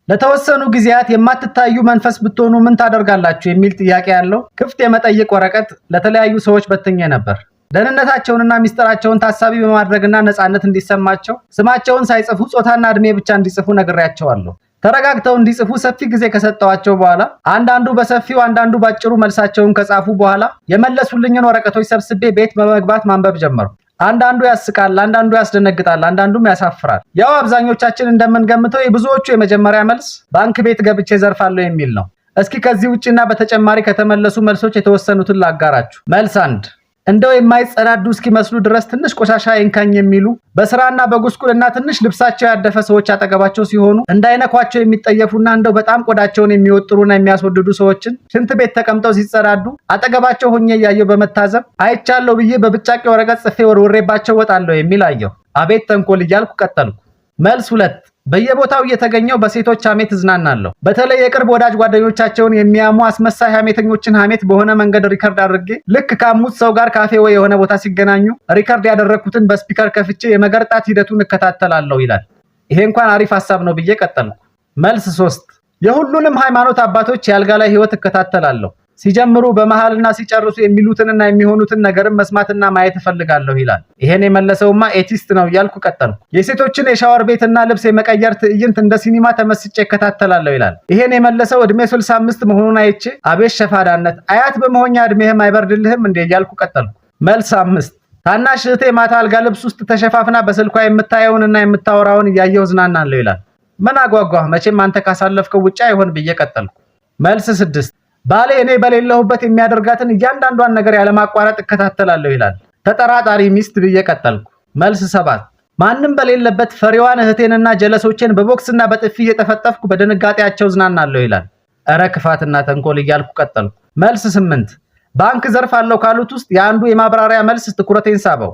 ለተወሰኑ ጊዜያት የማትታዩ መንፈስ ብትሆኑ ምን ታደርጋላችሁ የሚል ጥያቄ ያለው ክፍት የመጠይቅ ወረቀት ለተለያዩ ሰዎች በትኜ ነበር። ደህንነታቸውንና ሚስጥራቸውን ታሳቢ በማድረግና ነፃነት እንዲሰማቸው ስማቸውን ሳይጽፉ ጾታና እድሜ ብቻ እንዲጽፉ ነግሬያቸዋለሁ። ተረጋግተው እንዲጽፉ ሰፊ ጊዜ ከሰጠኋቸው በኋላ አንዳንዱ በሰፊው አንዳንዱ ባጭሩ መልሳቸውን ከጻፉ በኋላ የመለሱልኝን ወረቀቶች ሰብስቤ ቤት በመግባት ማንበብ ጀመርኩ። አንዳንዱ ያስቃል፣ አንዳንዱ ያስደነግጣል፣ አንዳንዱም ያሳፍራል። ያው አብዛኞቻችን እንደምንገምተው የብዙዎቹ የመጀመሪያ መልስ ባንክ ቤት ገብቼ ዘርፋለሁ የሚል ነው። እስኪ ከዚህ ውጭና በተጨማሪ ከተመለሱ መልሶች የተወሰኑትን ላጋራችሁ። መልስ 1፣ እንደው የማይጸዳዱ እስኪመስሉ ድረስ ትንሽ ቆሻሻ አይንካኝ የሚሉ፣ በስራና በጉስቁልና ትንሽ ልብሳቸው ያደፈ ሰዎች አጠገባቸው ሲሆኑ እንዳይነኳቸው የሚጠየፉና እንደው በጣም ቆዳቸውን የሚወጥሩና የሚያስወድዱ ሰዎችን ሽንት ቤት ተቀምጠው ሲጸዳዱ አጠገባቸው ሆኜ እያየሁ በመታዘብ አይቻለሁ ብዬ በብጫቂ ወረቀት ጽፌ ወርውሬባቸው ወጣለሁ የሚል አየሁ። አቤት ተንኮል እያልኩ ቀጠልኩ። መልስ 2፣ በየቦታው እየተገኘሁ በሴቶች ሐሜት እዝናናለሁ። በተለይ የቅርብ ወዳጅ ጓደኞቻቸውን የሚያሙ አስመሳይ ሐሜተኞችን ሐሜት በሆነ መንገድ record አድርጌ ልክ ካሙት ሰው ጋር ካፌ ወይ የሆነ ቦታ ሲገናኙ record ያደረግኩትን በ speaker ከፍቼ የመገርጣት ሂደቱን እከታተላለሁ ይላል። ይሄ እንኳን አሪፍ ሀሳብ ነው ብዬ ቀጠልኩ። መልስ 3፣ የሁሉንም ሃይማኖት አባቶች የአልጋ ላይ ህይወት እከታተላለሁ። ሲጀምሩ በመሃልና ሲጨርሱ የሚሉትንና የሚሆኑትን ነገርም መስማትና ማየት እፈልጋለሁ ይላል። ይሄን የመለሰውማ atheist ነው እያልኩ ቀጠልኩ። የሴቶችን የሻወር ቤትና ልብስ የመቀየር ትዕይንት እንደ ሲኒማ ተመስጬ እከታተላለሁ ይላል። ይሄን የመለሰው እድሜ 65 መሆኑን አይቼ አቤት ሸፋዳነት፣ አያት በመሆኛ እድሜህም አይበርድልህም እንዴ እያልኩ ቀጠልኩ። መልስ 5፣ ታናሽ እህቴ ማታ አልጋ ልብስ ውስጥ ተሸፋፍና በስልኳ የምታየውንና የምታወራውን እያየሁ እዝናናለሁ ይላል። ምን አጓጓህ? መቼም አንተ ካሳለፍከው ውጭ አይሆን ብዬ ቀጠልኩ። መልስ 6፣ ባሌ እኔ በሌለሁበት የሚያደርጋትን እያንዳንዷን ነገር ያለማቋረጥ እከታተላለሁ ይላል። ተጠራጣሪ ሚስት ብዬ ቀጠልኩ። መልስ 7፣ ማንም በሌለበት ፈሪዋን እህቴንና ጀለሶቼን በቦክስና በጥፊ እየጠፈጠፍኩ በድንጋጤያቸው እዝናናለሁ ይላል። እረ ክፋትና ተንኮል እያልኩ ቀጠልኩ። መልስ 8፣ ባንክ ዘርፋለሁ ካሉት ውስጥ የአንዱ የማብራሪያ መልስ ትኩረቴን ሳበው።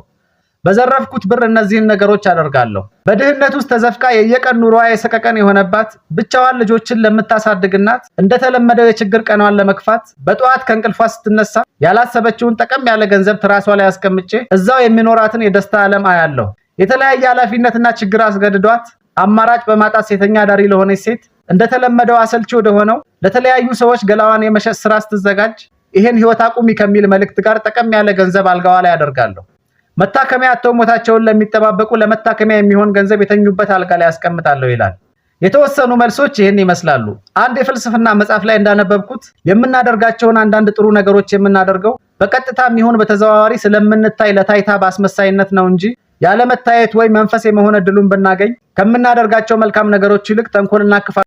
በዘረፍኩት ብር እነዚህን ነገሮች አደርጋለሁ። በድህነት ውስጥ ተዘፍቃ የየቀን ኑሮዋ የሰቀቀን የሆነባት ብቻዋን ልጆችን ለምታሳድግ እናት እንደተለመደው የችግር ቀኗን ለመግፋት በጠዋት ከእንቅልፏ ስትነሳ ያላሰበችውን ጠቀም ያለ ገንዘብ ትራሷ ላይ አስቀምጬ እዛው የሚኖራትን የደስታ ዓለም አያለሁ። የተለያየ ኃላፊነትና ችግር አስገድዷት አማራጭ በማጣት ሴተኛ አዳሪ ለሆነች ሴት እንደተለመደው አሰልቺ ወደሆነው ለተለያዩ ሰዎች ገላዋን የመሸጥ ስራ ስትዘጋጅ ይሄን ህይወት አቁሚ ከሚል መልእክት ጋር ጠቀም ያለ ገንዘብ አልጋዋ ላይ አደርጋለሁ። መታከሚያ አጥተው ሞታቸውን ለሚጠባበቁ ለመታከሚያ የሚሆን ገንዘብ የተኙበት አልጋ ላይ አስቀምጣለሁ ይላል። የተወሰኑ መልሶች ይህን ይመስላሉ። አንድ የፍልስፍና መጽሐፍ ላይ እንዳነበብኩት የምናደርጋቸውን አንዳንድ ጥሩ ነገሮች የምናደርገው በቀጥታም ይሁን በተዘዋዋሪ ስለምንታይ ለታይታ በአስመሳይነት ነው እንጂ ያለመታየት ወይ መንፈስ የመሆን እድሉን ብናገኝ ከምናደርጋቸው መልካም ነገሮች ይልቅ ተንኮልና ክፋት